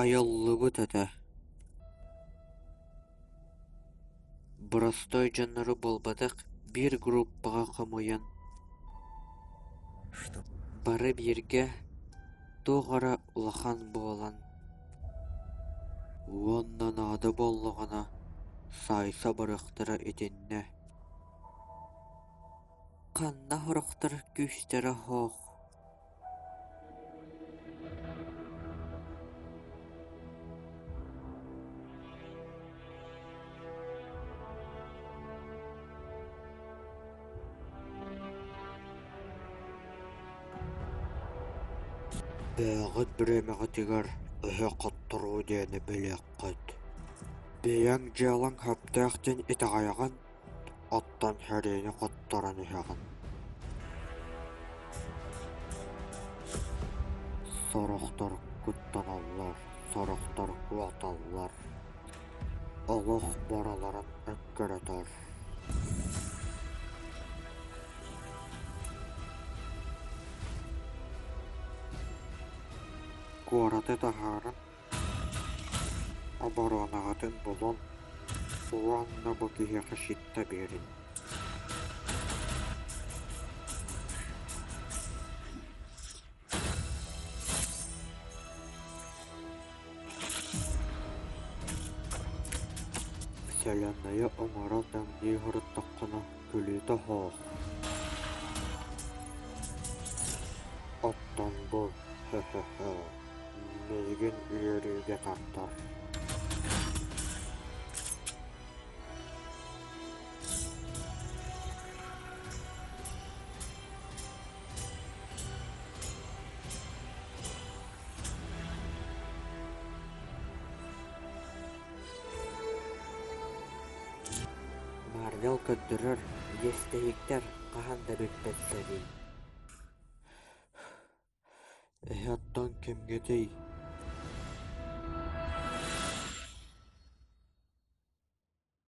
Айыллыбыт этэ Боростуой дьоннору буолбатах, биир группаҕа хомуйан, бары бииргэ, туох эрэ улахан буолан Уонна наада буоллаҕына саайса барыахтара итиннэ Ханна сорохтор күүстэрэ суох Бэйэҕит бириэмэҕитигэр өһө хотторуу диэни билиэххит. Бэйэҥ дьыалаҥ сөптөөх диэн итэҕэйэҕин, оттон сэриини хотторон иһэҕин. Сорохтор куттаналлар, сорохтор куоталлар. Олох барыларын эккирэтэр. Куораты таһааран, оборонаҕытын булун уонна бу киһиэхэ ситтэ биэрин. Вселеннайы оҥоро тэҥнии сырыттаххына күлүүтэ суох. Оттон бу, һэ-һэ-һэ, миигин үөрүүгэ тардар. Марвел көрдөрөр, иэстэһиктэр хаһан да бүппэттэрий. Эһэ оттон кимҥитий?